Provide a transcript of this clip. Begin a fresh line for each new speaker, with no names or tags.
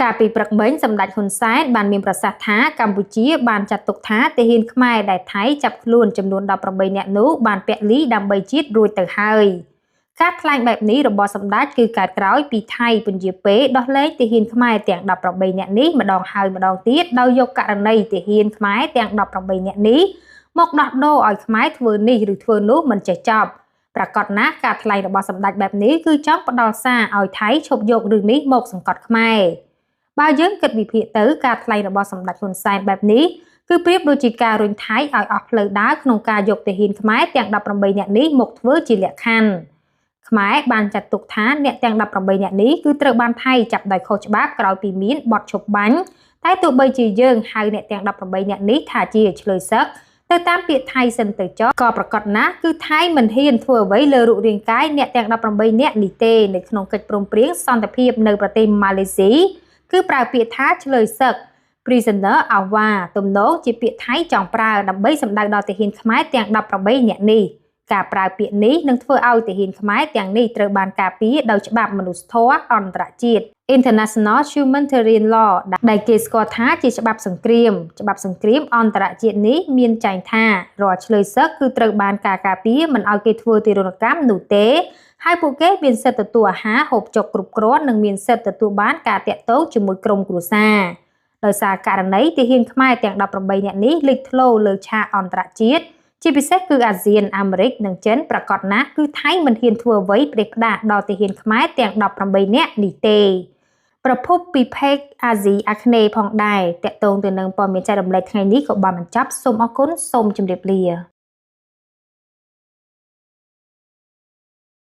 កាលពីព្រឹកមិញសម្ដេចហ៊ុនសែនបានមានប្រសាសន៍ថាកម្ពុជាបានចាត់ទុកថាទាហានខ្មែរដែលថៃចាប់ខ្លួនចំនួន18នាក់នោះបានពលីដើម្បីជាតិរួចទៅហើយការថ្លែងបែបនេះរបស់សម្ដេចគឺកើតក្រោយពីថៃពន្យាពេលដោះលែងទាហានខ្មែរទាំង18នាក់នេះម្ដងហើយម្ដងទៀតដោយយកករណីទាហានខ្មែរទាំង18នាក់នេះមកដោះដូរឲ្យខ្មែរធ្វើនេះឬធ្វើនោះមិនចេះចប់ប្រាកដណាស់ការថ្លែងរបស់សម្ដេចបែបនេះគឺចង់ផ្ដល់សារឲ្យថៃឈប់យករឿងនេះមកសង្កត់ខ្មែរបើយើងគិតវិភាគទៅការថ្លែងរបស់សម្ដេចហ៊ុនសែនបែបនេះគឺប្រៀបដូចជាការរុញថៃឲ្យអស់ផ្លូវដើរក្នុងការយកទាហានខ្មែរទាំង18នាក់នេះមកធ្វើជាលក្ខខណ្ឌខ្មែរបានចាត់ទុកថាអ្នកទាំង18នាក់នេះគឺត្រូវបានថៃចាប់ដោយខុសច្បាប់ក្រោយពីមានបទឈប់បាញ់តែទោះបីជាយើងហៅអ្នកទាំង18នាក់នេះថាជាឆ្លើយសឹកទៅតាមពាក្យថៃសិនទៅចុះក៏ប្រកាសណាស់គឺថៃមិនហ៊ានធ្វើអ្វីលើរូបរាងកាយអ្នកទាំង18នាក់នេះទេនៅក្នុងកិច្ចព្រមព្រៀងសន្តិភាពនៅប្រទេសម៉ាឡេស៊ីគឺប្រើពាក្យថាឆ្លើយសឹក Prisoner of War ទំនងជាពាក្យថៃចង់ប្រើដើម្បីសម្ដៅដល់ទាហានខ្មែរទាំង18នាក់នេះការប្រើពាក្យនេះនឹងធ្វើឲ្យទាហានខ្មែរទាំងនេះត្រូវបានការពារដោយច្បាប់មនុស្សធម៌អន្តរជាតិ International Humanitarian Law ដែលគេស្គាល់ថាជាច្បាប់សង្គ្រាមច្បាប់សង្គ្រាមអន្តរជាតិនេះមានចែងថារាល់ឆ្លើយសឹកគឺត្រូវបានការការពារមិនឲ្យគេធ្វើទារុណកម្មនោះទេហើយពួកគេមានសិទ្ធិទទួលអាហារហូបចុកគ្រប់គ្រាន់និងមានសិទ្ធិទទួលបានការតាក់ទងជាមួយក្រុមគ្រួសារដោយសារករណីទាហានខ្មែរទាំង18នាក់នេះលេចធ្លោលើឆាកអន្តរជាតិជាពិសេសគឺអាស៊ានអាមេរិកនិងចិនប្រាកដណាស់គឺថៃមិនហ៊ានធ្វើអ្វីផ្ដេសផ្ដាសដល់ទាហានខ្មែរទាំង18នាក់នេះទេប្រភពពីផេកអាស៊ីអាគ្នេយ៍ផងដែរតកតងទៅនឹងព័ត៌មានចែករំលែកថ្ងៃនេះក៏បានបញ្ចប់សូមអរគុណសូមជម្រាបលា។